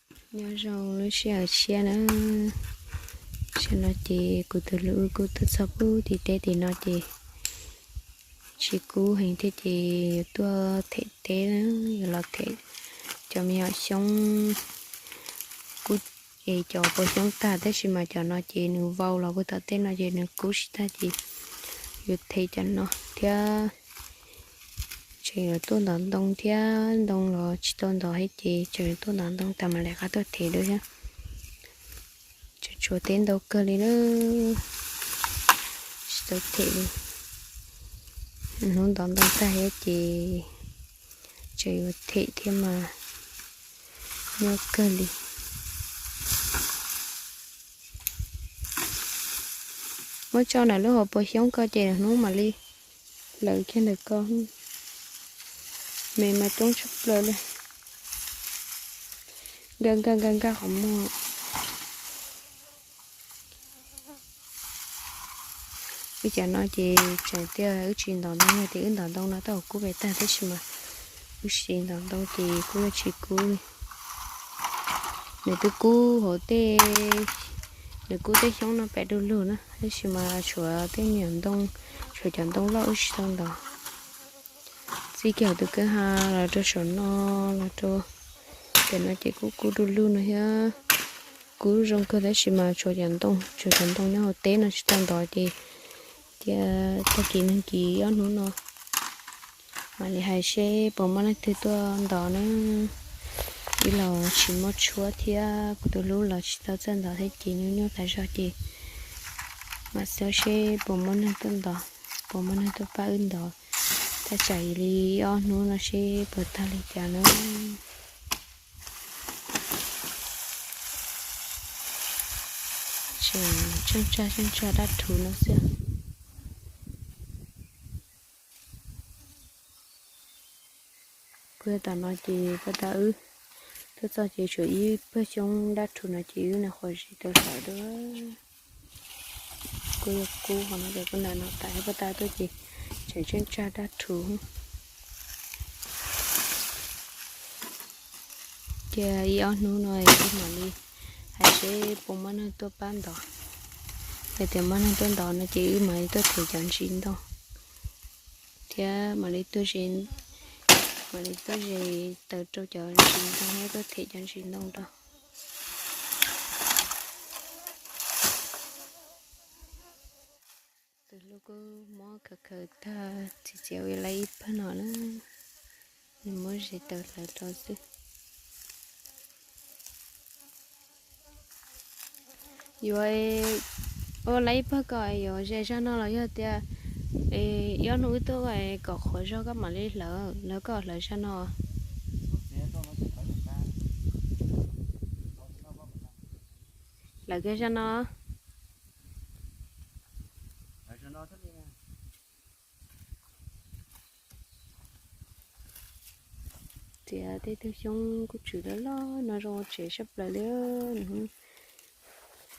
Nyob zoo lub sij hawm tshiab na, tam sim no ces kuv tus hlub kuj tuaj txog pub tim teb tim no ces tsis kub heev thiab ces yuav tuaj them teb na, yuav los them cov me nyuam xyoob kub es cov pua xyoob tag tab sis mas cov no ces nws vau los puag tom tej no ces nws kub tsis tag ces yuav them cov no thiab. Tseem yuav tuaj ntov ntoo thiab, ntoo los tsis tau ntov thiab ces tseem yuav tuaj ntov ntoo tas mam li rov qab tuaj them dua thiab. Tseem tshuav teb ntau kawg li na, tsis tau them li. Hnub ntov ntoo tag thiab ces tseem yuav them thiab mas nyuaj kawg li. Muab tso ntawm lub hauv paus xyoob ko ces hnub mam li hlawv kiag ntawm ko. Me mas coob tshaj plaws li, nkag nkag nkag nkag qhov muag. Wb cov no ces tseem tiag wb tsis ntov ntoo no ces wb ntov ntoo no tau kub pem tag tab sis mas wb tsis ntov ntoo ces kuj yuav tsis kub li. Nws twb kub hauv tej, nws kub tej xyoob no pem du lug na tab sis mas tshuav tej me nyuam ntoo, tshuav cov ntoo loj wb tsis tau ntov. Txij kiag hauv tus kwj ha los rau saum no, los rau cov no ces kuj kub du lug no thiab. Kub zoo kawg tab sis mas tshuav cov ntoo, tshuav cov ntoo nyob hauv teb no tsis tau ntov ces cia tag kis neeg kis ob hnub no mam li hais seb puas muaj leej twg tuaj ntov na. Wb los tsis muaj tshuab thiab kuv tus hlub los tsis tau txawj ntov thiab ces nyuaj nyuaj tas zog ces mam xyuas seb puas muaj neeg tuaj ntov, puas muaj neeg tuaj pab wb ntov. Thaj tsam li ob hnub no seb puas tag li cas na. Tseem tsheej tsag tsheej tsag dab rhuv no xwb. Kuj yog tam no ces puag ta wb tuaj txog ces tshuav ib pawg xyoob dab rhuv no ces wb nyuam qhuav zes tau hlawv dua. Kuj yog kub qhov no ces kuj nram no tas puag ta tuaj ces tseem tsheej tsag dab rhuv. Cia ib ob hnub no wb mam li hais seb puas muaj neeg tuaj pab ntov. Yog tias muaj neeg tuaj ntov no ces wb mam li tuaj them cov ntsis ntoo thiab mam li tuaj ze, mam li tuaj ze taws rau cov ntsis ntoo thiab tuaj them cov ntsis ntoo rau. Tus hlub kuj muab khaws khaws tag txiav txiav ua lawm ib pawg no na, nws muab ze taws hlawv rau xwb. Yuav ua lawm ib pawg ko yuav ze zaj no los yog tias ib ob hnub wb tuaj kom qhuav zog koj mam li hlawv, lawv koj hlawv zaj no. Hlawv kiag zaj no. Tias tej tug xyoob kuj tsw loj loj no zoo ua tsev sab plaws li.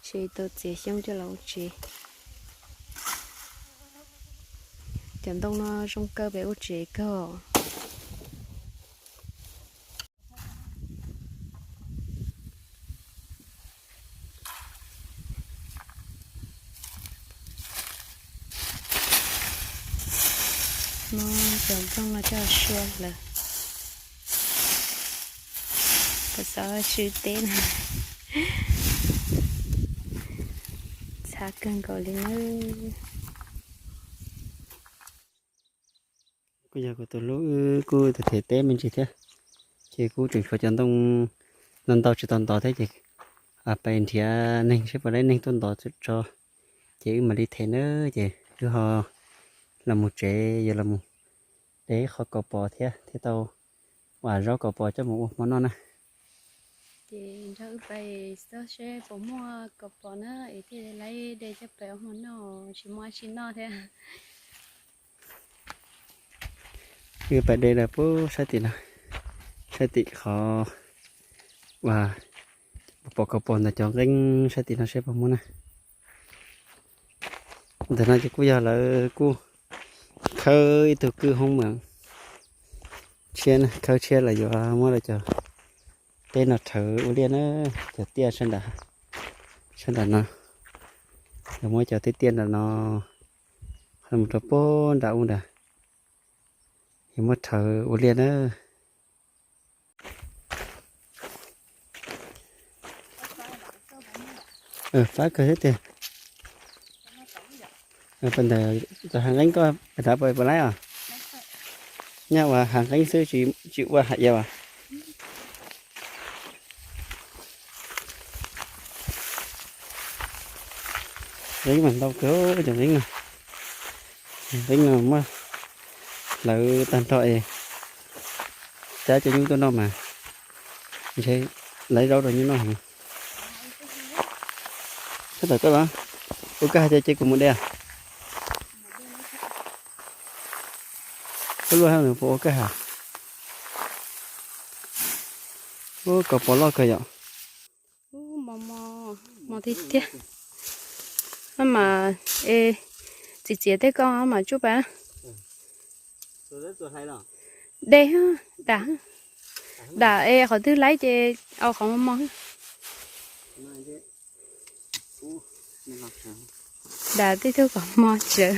Ntshe tau txiav xyoob coj los ua tsev. Cov ntoo no zoo kaw pem ua tsev kawg. Muab cov nplooj no coj sua lawm, kom xav swb teb na. Txhav kawg nkaus li nawb. Kuj yog kuv tus hlub wb kuj tus them teb me ntsis thiab, ces kuj tseem tshuav cov ntoo ntau ntau tsis tau ntov thiab ces pais nrhiav neeg seb puas laib neeg tuaj ntov tso, ces wb mam li them na. Ces wb ho los mus tsev, yuav los mus de qhov kaus pos thiab thiaj tau ua zaub kaus pos coj mus ua hmo noj na. Ces nrog wb pais xyuas seb puas muaj kaus pos na es thiaj laib de coj pais ua hmo noj, tsis muaj dab tsi noj thiab. Wb pais de lawm puag sab tim no, sab tim qhov uas pom kaus pos ntawm cov nqeeb sab tim no seb puas muaj na. Ntawm no ces kuj yog lawv kuj khawb ib tug kwj hoob mas tshiab na, khawb tshiab lawv yuav muab lawv cov Tej no rhawv ua liaj na, cov tiaj sab nram, sab nram no, yuav muab cov tej tiaj nram no mus rau puag nram ub nrad, yuav muab rhawv ua liaj na. Fab kawg thiab tiag. Pas ntawd cov hav nqeeb koj pas nrad puas laib os? Nyaj ua hav nqeeb xwb tsis ua hais iav as. Nqeeb mas ntau kawg cov nqeeb no. Nqeeb no muab hlawv tag nrho es cab cov nyuj tuaj noj mas ntshe lawv zaub rau nyuj noj heev. Sab tom koj los? Ua koj hais tias ces kuv mus de. Koj luaj puas ua koj hais? Ub, koj pom loj kawg yom. Mos mos tiag tiag. Mas es txiv txiav tej ko mas tsuj pas. De, dam, dam es qhov twg laib ces au qhov mos mos. Dam tej tug kom mos tsawv.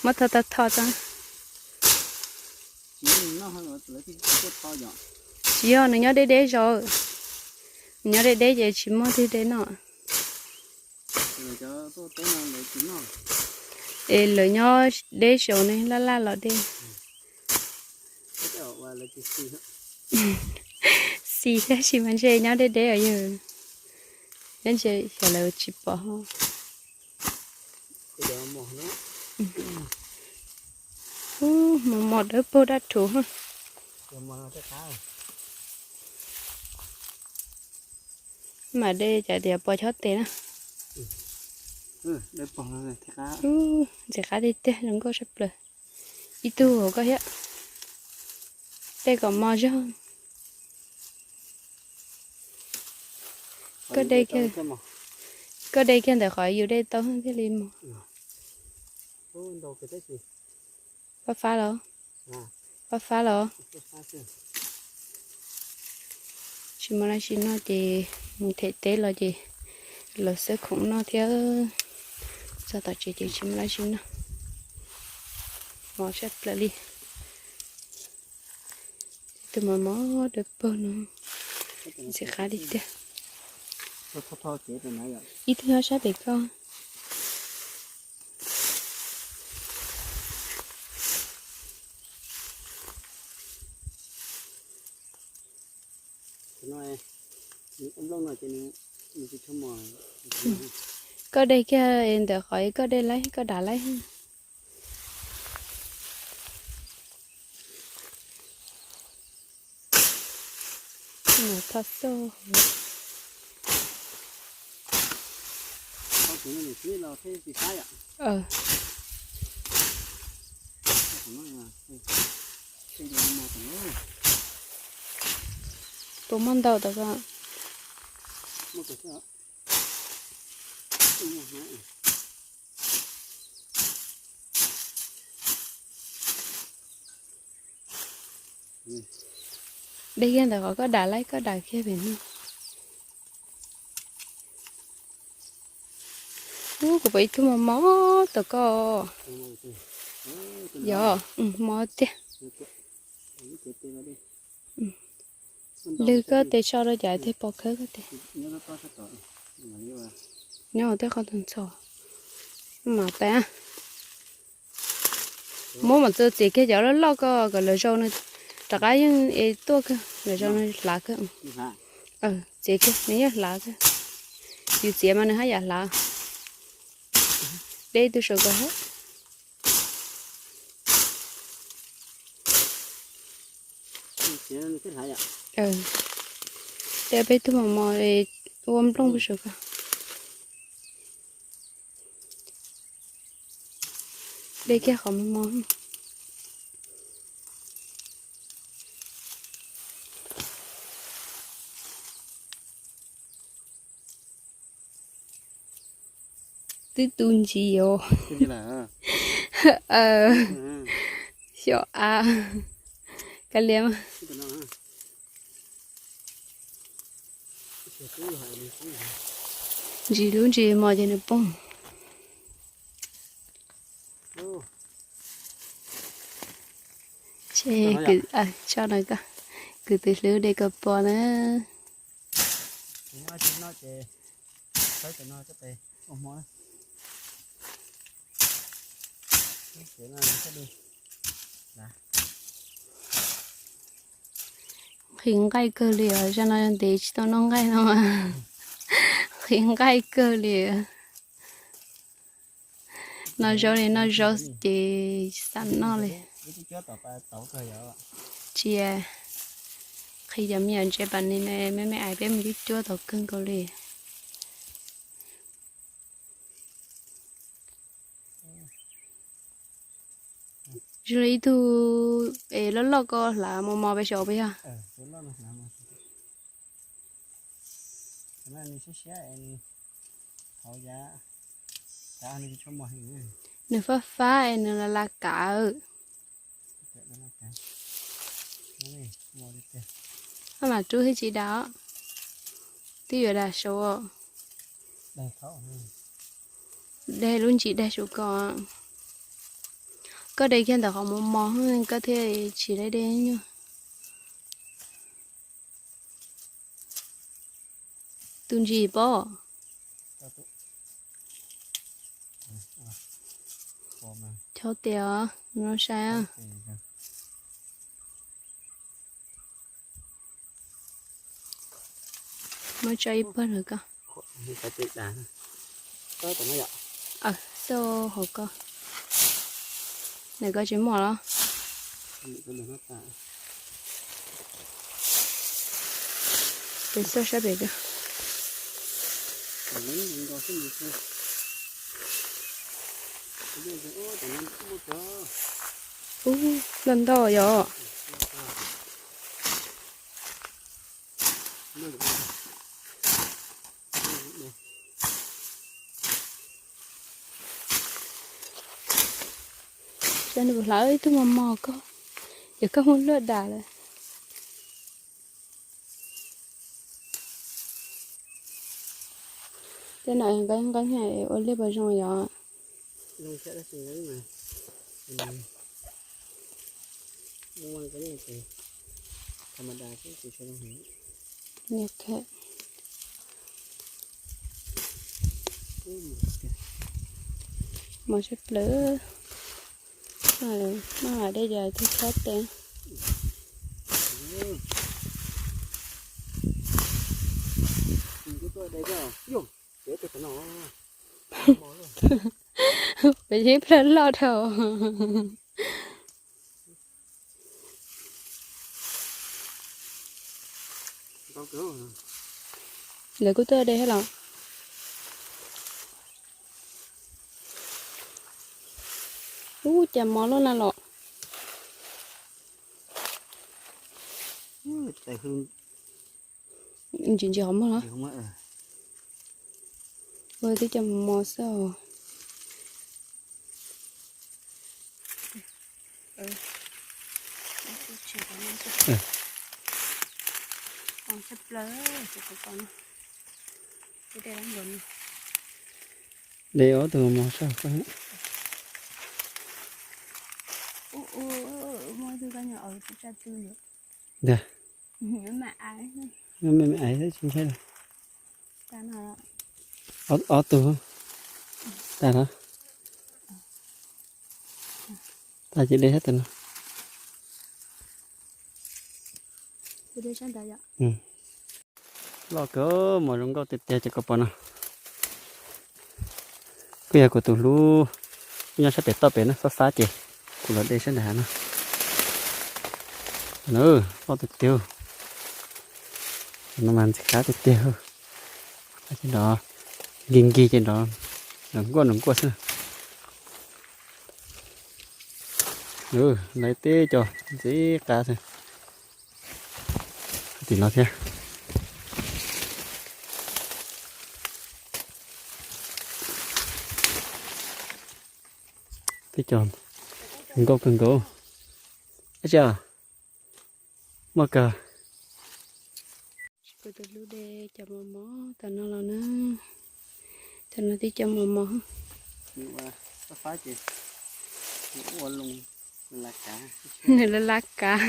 Muab tho tho tho tso. Tsis yog, nws nyob deb deb zos. Nws nyob deb deb ces tsis muaj twg de noj. Es lawv nyob deb saud ne, laj laj los de. Xis tab sis mas ntshe nyob deb deb os yog. Nyob ntshe xyov lawv tsis pom. Ub, mos mos dawb paug daj rhuv. Mam de cas tias pos chob tes na. Ub, ntxim qab tiag tiag, zoo nkauj sab plaws. Ib tug hauv koj thiab. De kom mos zog. Koj de kiag, koj de kiag ntawm qhov yus de tau thiaj li mos. Fab fab los? Fab fab los? Tsis muaj dab tsi noj ces mus them teb los ces los xawb khoom noj thiab. Txog tom tsev ces tsis muaj dab tsi noj. Mos sab plaws li. Tus mos mos dawb paug no ntxim qab li tiag. Ib tug nyob sab pem koj. Koj de kiag ntawm qhov koj de laib koj dam laib. Mus thov xoj. Puas muaj ntau tau koj? De kiag ntawm qhov koj dam laib koj dam kiag pem no. Ub, kuv pom ib tug mos mos tom koj. Yog, mos tiag. Lwg koj tes so rau cas thiaj pom khawb koj tes. Nyob hauv tej qhov ntxhov ntxhov mas tas. Muab mas txo txiav kiag cov loj loj ko kom lawv zaum nws rov qab yeej es tuaj kawg, lawv zaum nws hlav kawg. Txiav kiag nws yeej hlav kawg. Yus txiav mas nws haj yam hlav. De tus saum ko thiab. De peb tug mos mos ua nplooj pem saum ko. De kiag qhov mos mos. Twb tu ntsis os. Xyov a, kav liam. Ntsis lub ntsis mos ces nws poob. Ces, kwv tij hlub de koj pom na. Nqhis nqaij kawg li os, zaj no ntev tsis tau noj nqaij no mas. Nqhis nqaij kawg li. Noj zaub li noj zaub ces xam noj li. Tsis, qhib cov me nyuam ntses pas ni na, me me ais peb mus cuab cuab tau kawg nkaus li. Zoo li ib tug es loj loj koj hlav mos mos pes saum puas yog? Nws fab fab es nws la la kav. Maj mam rub thiab tsis dag os. Twb yuav dag saud os. Dag lub ntsis dag saud ko. Koj de kiag ntawm qhov mos mos koj thiaj tsis laib de nyuag. Tus ntsis pob. Chob tias os, no saib. Muab tso ib pawg lawm koj. Xauj hauv koj. Ntawm koj tsis muaj los? Pem xauj sab pem koj. Ub, loj ntau yom. Ces nws hlawv ib tug mos mos koj, ces koj muab luaj das lawm. Tej no nqeeb nqeeb ua liaj pos zoo yom. Mos tshaj plaws. Maj mam de ces thiaj chob tes. Peb yeej plawg loj dhau. Lawv kuj tuaj de thiab los? Ub, cas mos loj na los. Ntsis ntsis qhov muag los? Ua tib co mos mos xwb os. De ob tug mos mos sab. Ntag. Me me ais xwb tsis ntshai li. Ob tug. Tag los? Tag ces de sab tus no. Loj kawg, mos zoo nkauj tiag tiag cov koj pom no. Kuj yog kuv tus hlub, kuj nyob sab pem toj pem na, fab fab ces kuv los de sab nram hav no. Loj tiag tiag, no mas ntxim qab tiag tiag. Ces nrov nkig nkig ces nrov nkuaj nrov nkuaj xwb. Lawv teb co ntxim qab xwb. Tim no thiab. Teb co nkauj kawg nkaus. Ab tsi, muaj kawg. Kuv tus hlub de cov mos mos tam no los na. Tam no twb cov mos mos. Nws laj laj kav.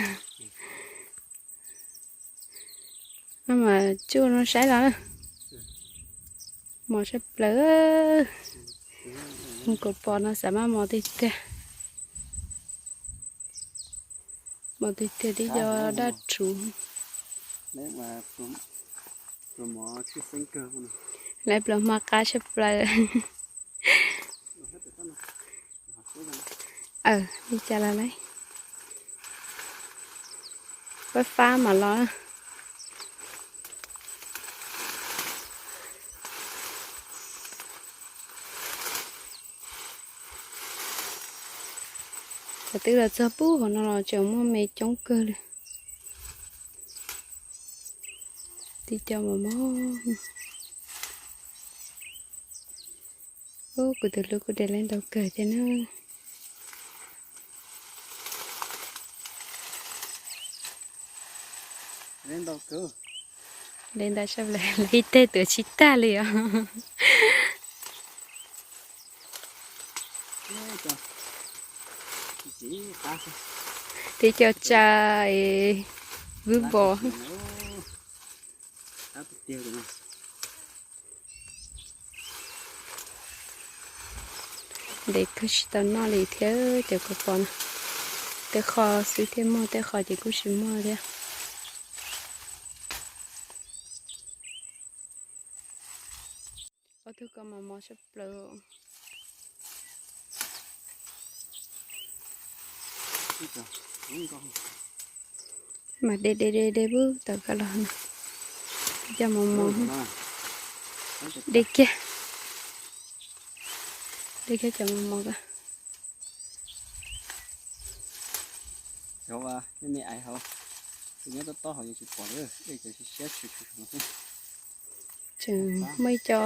Maj mam tsuj no saib los. Mos sab plaws. Mus kom pom no xav maj mos tiag tiag. Mos tiag tiag twb yog daj rhuv. Lawv plaub hmo qab sab plaws. Li cas los lawm. Fab fab mam los. Thaum twb los txog pub hauv no los tseem muaj me coob kawg li. Twb cov mos mos. Ub, kuv tus hlub kuj de lawv ntau kawg thiab na. De ntau sab plaws, lawv ib teg tuav tsis tag li os. Twb cov tsa es vwb npos. Ntev kawg tsis tau noj li thiab cov kua pos no. Tej qho xwb thiaj muaj, tej qho ces kuj tsis muaj thiab. Ob tug ko mas mos sab plaws. Mas de de de de pub tawm koj los no. Cov mos mos. De kiag. De kiag cov mos mos ko. Tseem muaj ib co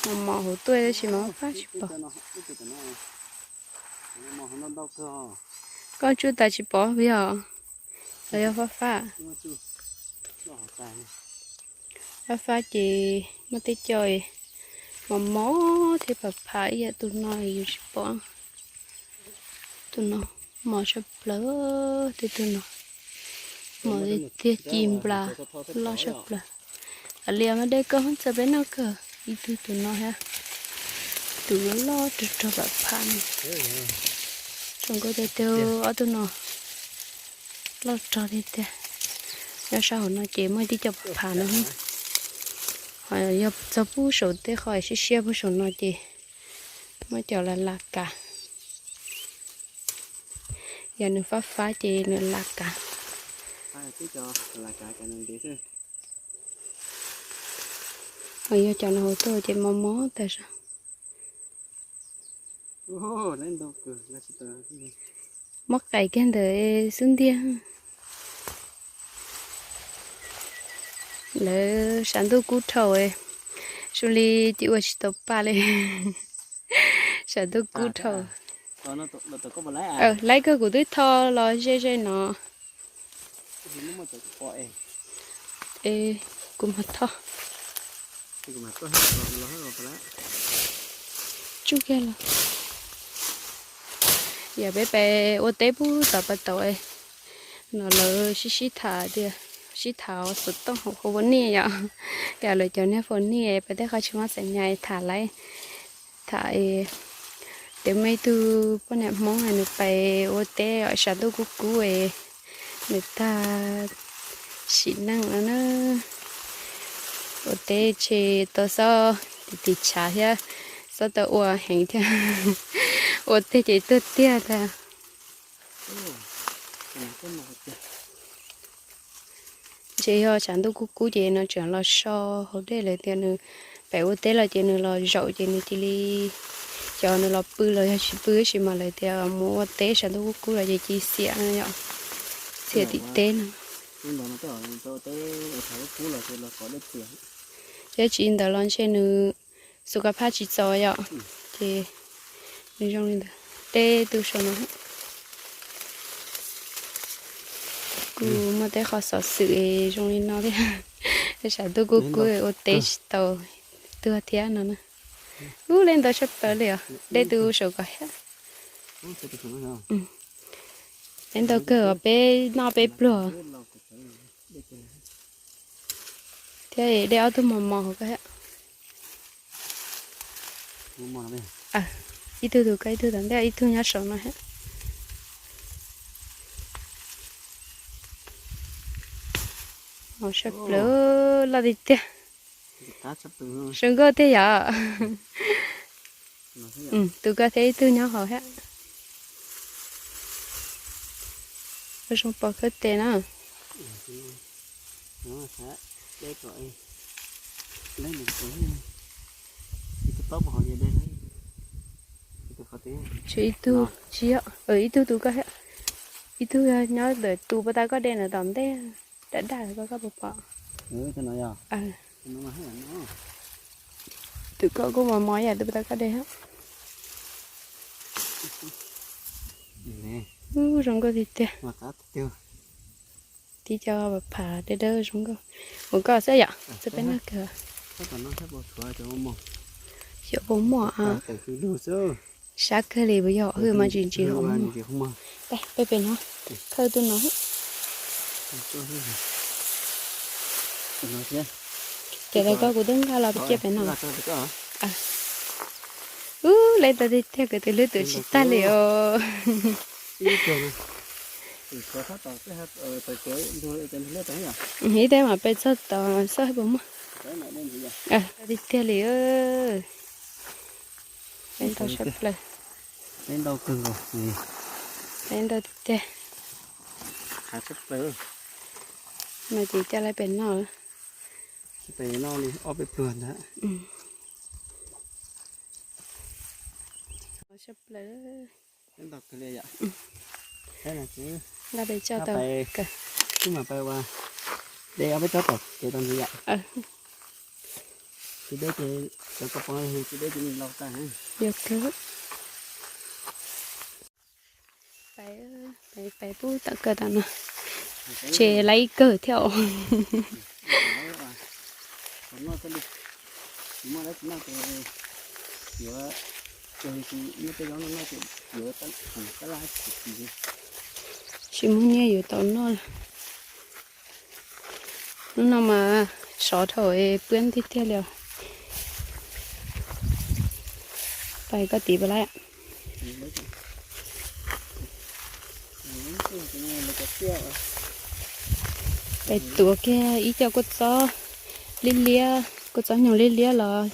mos mos hauv tuaj tab sis mas fab tsis pom. Koj tsuj tas tsis pom yog, los yog fab fab. Fab fab ces muaj tej co mos mos thiab pam pham ib yam tus no yus tsis pom. Tus no mos sab plaws, tej tug no mos tiag ci nplas loj sab plaws. Kav liam mas de koj txawm peb noj kawg ib tug tus no thiab. Tus loj loj rog rog pam pham no. Zoo nkauj tiag tiag ob tug no. Loj rog tiag tiag. Nyob sab hauv no ces muaj tib co pam pham no. Ho yog txog pub saum tej qho siab siab pub saum no ces muaj cov las las kav. Yog nws fab fab ces nws las kav. Ho yog cov no hauv tuaj ces mos mos tas zog. Muab qais kiag ntawm xub ntiag. Lawv sam ntuj kub dhau, zoo li cia ua tsis tau pa li. Sam ntuj kub dhau. Laib kawg, kuv twb tho los ze ze no. Es kuv mam tho. Tsuj kiag los. Yog peb pais ua teb pub tom pas tau no lawv sib sib tham tias, sib tham xov tooj hauv ua niaj yom. Yog lawv cov niag fo niaj pais tej qhov tsis muaj txom nyem tham laib. Tham tias muaj ib tug poj niam Hmoob nws pais ua teb sam ntuj kub kub es nws tag sim neej no na. Ua teb tseg tau xob tim tim tshav thiab, xob tau ua heev thiab. Ua teb ces tuag tiag tag. Ntshe yog tshav ntuj kub kub ces no tseem los so hauv dej, lawv tias nws pem ua teb los ces nws los zaum ces nws cia li, xyov nws los pw los yog tsis pw tab sis mas lawv tias mus ua teb tshav ntuj kub kub los ces cia li xiam no yom, xiam tim teb no. Tab sis ntawd los ntshe nws xus ka phaj tsis txaus yom, ces nws zoo li ntawd. Teb tu saum no kuj muaj tej qhov xov xwm zoo li no thiab. Sab tus kuj kuj ua teb tsis tau tuag thiab no na. Ub, leb ntau tshaj plaws li os, dej tus saum ko thiab. Leb ntau kawg os, peb noj peb pluag thiab, dej ob tug mos mos hauv ko thiab. Ib tug tus ko, ib tug tom ntej, ib tug nyob saum no thiab. Mos tshaj plaws, loj tiag tiag. Zoo nkauj tiag yom. Tus ko thiab ib tug nyob hauv thiab. Ua zoo pov khawb tes na. Tshuav ib tug, tsis yog, ib tug tus ko thiab. Ib tug nyob ntawm tus puas tas koj de ntawm tom ntej, daj daj ko koj puas pom? Tus ko kuj mos mos yam tus puas tas koj de thiab. Ub, zoo nkauj tiag tiag. Tib co phav dawb dawb zoo nkauj. Ua koj xwb yom, xwb peb noj kawg. Xyov puas muaj, sab kawg li puas yog hwj mas tsis ntsis hauv muag. Peb pem no, khawb tus no. Ces tau koj kuv twb nqa los peb ciaj pem no. Ub, leb ntau tiag tiag, kwv tus hlwb tus tsis tag li os. Ib teb mam pem txog tod xwb puas muaj. Tiag tiag li. Leb ntau tshaj plaws. Leb ntau tiag tiag. Mas ces coj lawv pem noj. Pem noj li ob peb pluag ntag. Tshaj plaws. Nqa pem tso tau. Wb mam pais ua dej ob peb tsob tom kev tau ntxiv yom. Tsis deb ces cov ko pov tsis deb ces nws lau tag. Yog kawg. Pais, pais pub tom kawg tom no. Ces lawv ib kawg thiab os. Tsis muaj nyiaj yuav tau noj. Hnub no mas sov dhau pw tiag tiag li os. Pais koj tiv pas lawm. Pais tuav kiag ib co kua txob liab liab, kua txob nyoog liab liab los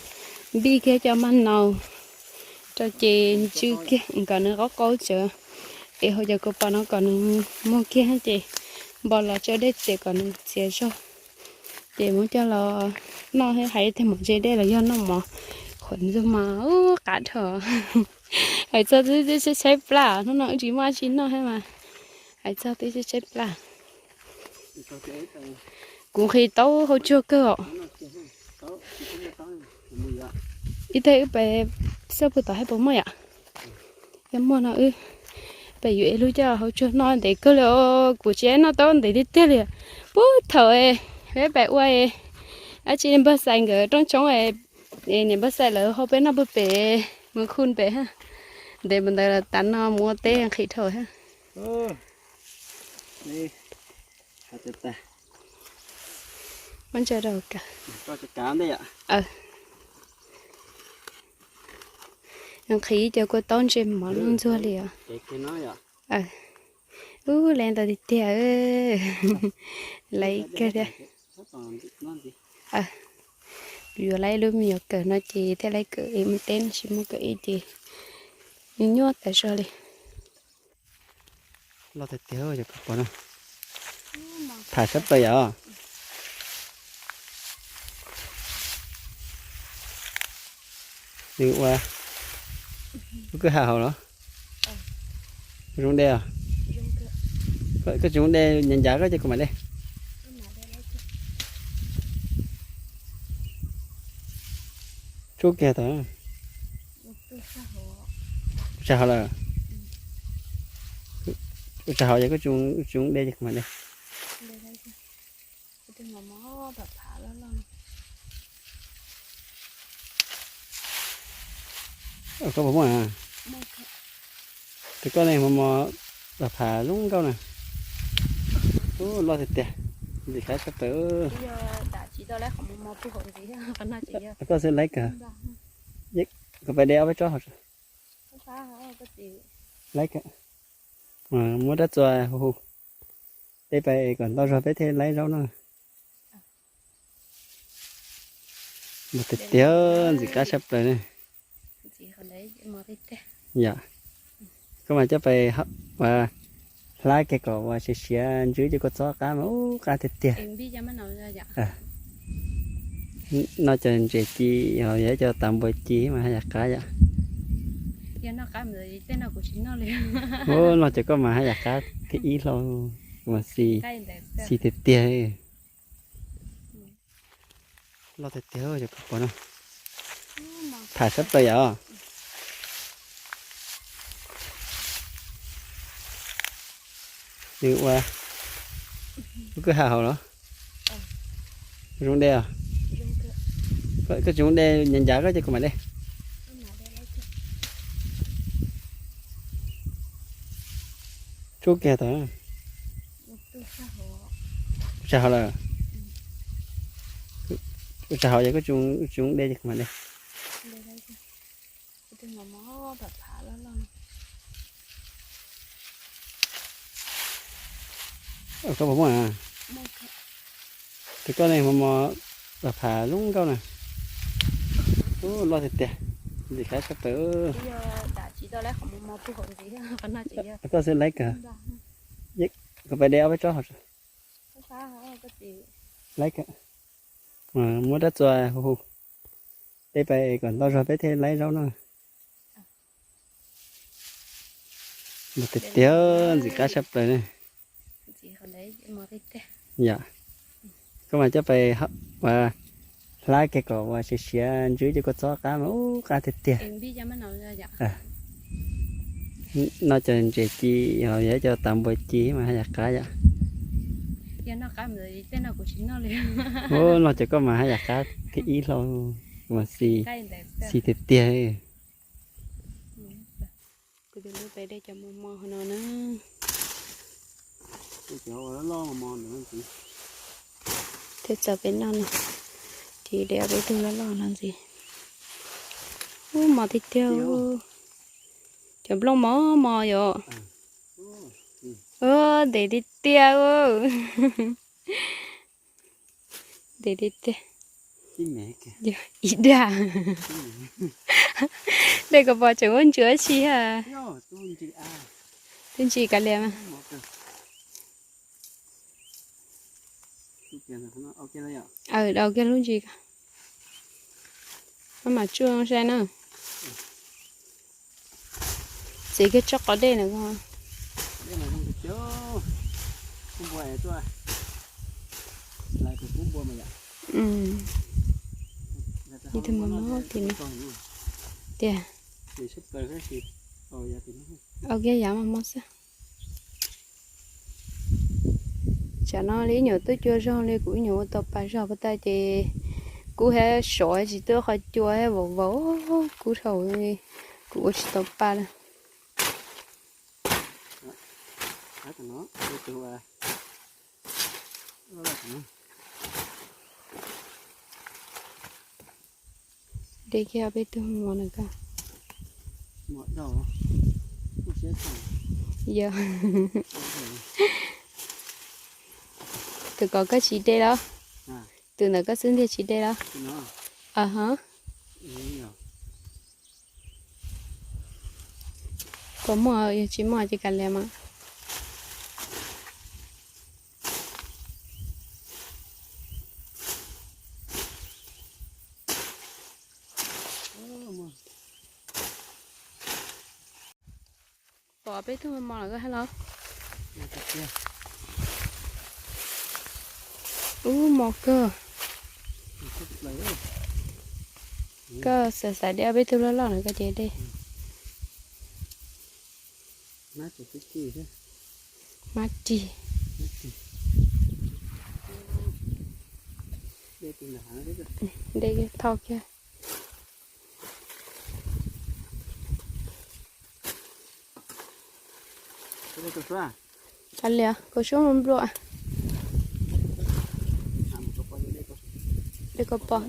npij kiag cov maj nau rau ces ntsw kiag kom nws qaub qaub tsawv. Es hauv cov kua pos no kom nws muag kiag ces npo los tso dej txias kom nws txias zog. Ces muab coj los noj thiab hais tias mov ze dej los yog noj mov qhuav ntxuag mas ub qab dhau. Hais txog twb tshaib tshaib plab, hnub no wb tsis muaj dab tsi noj thiab mas hais txog twb tshaib tshaib plab. Kuv nqhis taub hau tsuag kawg os. Ib teg wb pem xauj puag tom hais puas muaj yom. Yog muaj no wb pem yuav ib lub coj hau tsuag noj ntev kawg li os. Kuv tsis noj taub ntev tiag tiag li. Puag thaum peb pem ua dab tsi npawg Xais nkawd rooj tshoob, niam npawg Xais lawv hau peb noj puag pem mus khu pem. Ntev mus ntawd tas no mus ua teb nqhis dhau thiab. Muab ntsaws rau kawg. Nqhis cov kua taub ntsej mov loj ntxuag li os. Ub, lawv ntau tiag tiag. Lawv kawg thiab. Yuav lawv lub me nyuam kawm no ces thiaj lawv kawm es mus teb no, tsis muaj kawm es ces nyuaj nyuaj tas zog li. Loj tiag tiag, cov kua pos no tham sab plaws yom. Nws ua, koj kwj ha hauv los? Zoo dej os. Koj tsis zoo dej ncav ncav koj ces kuv mam de. Tsuab kiag tau. Tsa hauv lawm. Tsa hauv ces koj tsis zoo dej ces kuv mam de. Koj puas muaj? Tus koj ne, mos mos pam pham zoo nkauj na. Ub, loj tiag tiag, ntxim qab tshaj plaws. Koj xwb laib kawg. Kuv pais de ob peb tsob hauv. Laib kawg. Muab rab txuas hu hu peb pais kom ntau zog peb thiaj laib zaub no. Mus tiag tiag, ntxim qab tshaj plaws ne. Yom, koj mas coj pais ua hlab kiag kom ua siav siav ntswb ces kua txob qab mas ub qab tiag tiag. No cov ntses ci, yog cov tas npua ci mas haj yam qab yom. Ub, no cov koj mas haj yam qab thib ib hlo, mas xis, xis tiag tiag. Loj tiag tiag cov koj pom no. Tham sab plaws yom. Nws ua, ua kwj ha hauv los? Zoo de os. Koj tsis zoo de nyav ncav koj ces kuv mam de. Tsub kiag tau. Tsa hauv lawm. Tsa hauv yog koj tsis zoo de ces kuv mam de. Koj puas muaj? Tus koj ne, mos mos pam pham zoo nkauj na. Ub, loj tiag tiag, ntxim qab tshaj plaws. Koj xwb laib kawg. Kuv pais de ob peb tsob hauv. Laib kawg. Muab rab txuas hu hu peb pais kom ntau zog peb thiaj laib zaub no. Mus tiag tiag, ntxim qab tshaj plaws ne. Yom, koj mas coj pais ua hlab kiag kom ua siav siav ntswb ces kua txob qab mas ub qab tiag tiag. No cov ntses ci, yog cov tas npua ci mas haj yam qab yom. Ub, no cov koj mas haj yam qab thib ib hlo, mas xis, xis tiag tiag. Kuv tus hlub pem de cov mos mos no na. Thiaj txaus peb noj no. Ces de ob peb tug loj loj no ntxiv. Ub, mos tiag tiag. Cov nplooj mos mos yom. Ntev tiag tiag. Ntev tiag tiag. Ib dag. Dej ko pom tseem muaj ntsis dab tsi ha. Twb ntsis kav liam mas. Aw, daus kiag lub ntsis ko. Maj mam tsuj saib na. Txiav kiag tsob qos dej na ko. Ib tug mos mos tim no tiag. Aw, kiag yav mos mos xwb. Tsam no li ib nyuag twb cua zog li kuv ib nyuag ua tau pas zog puas tas ces kub thiab sov tsis tuaj qhov cua thiab vauv vauv, kub dhau li kuv ua tsis tau pas lawm. De kiag peb tug mos na ko. Yog. Tus ko koj tsis de los? Tus ntawd koj xub ntiag tsis de los? Aha. Puas muaj, yog tsis muaj ces kav liam mas. Pom peb tug mos lawm koj hais los? Ub, mos kawg. Koj xav xav de ob peb tug loj loj na koj ces de. Hmab ris. Dej thauj kiag. Kav liam, kaus suab mus nplua. Dej kaus pos.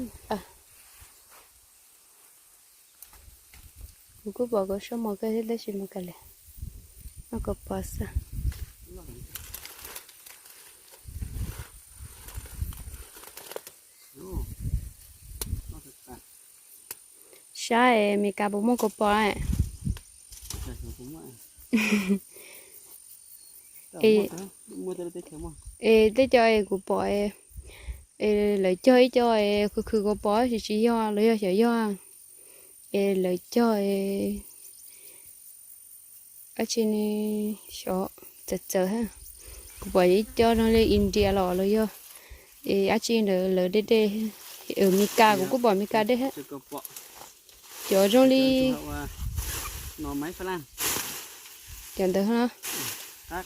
Kuv kuj pom kaus suab mos kawg thiab tab sis mas kav liam, noj kaus pos xwb. Saib Meskas puas muaj kaus pos. Es tej co es kuv pom es lawv cog ib co es khwv khwv kaus pos tsis tsis yog los yog xyov yog es lawv cog es dab tsi ne, xyov, txawv txawv. Kuv pom ib co zoo li India los los yog es dab tsi ntawd lawv dej dej. Meskas kuv kuj pom Meskas dej thiab. Cov zoo li cov ntawd na. Tab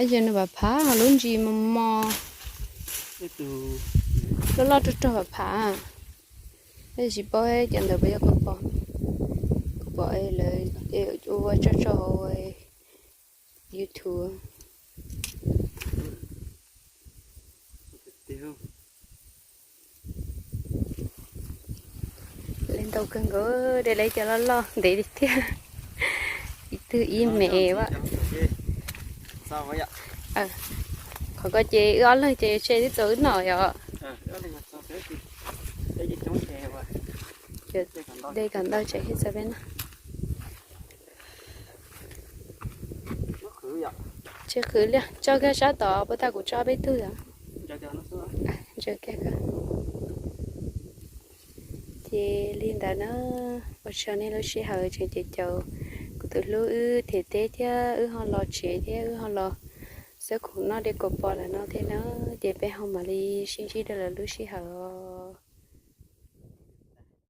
sis nws phav phav lub ntsis mos mos, loj loj rog rog phav phav. Tab sis tsis paub cov ntawd puas yog kaus pos. Kuv pom lawv ua tso tso hauv YouTube. Li ntau kawg nkaus, de lawv cov loj loj ntev li thiab. Ib tug ib me vas. Qhov ko ces wb ob leeg ces tseg twb txaus wb noj yom. De kom ntau tseg thiab txaus peb noj. Tsis qhwv li, tso kiag sab tod puas tas kuv tso peb tug yom. Ces li ntawd na, ua tsaug nej lub sij hawm tseem caum kuv tus hlub wb them teb thiab wb ho los tsev thiab wb ho los xab khoom noj dej kaus pos lawm no thiab na, ces peb ho mam li sib ntsib dua lwm lub sij hawm.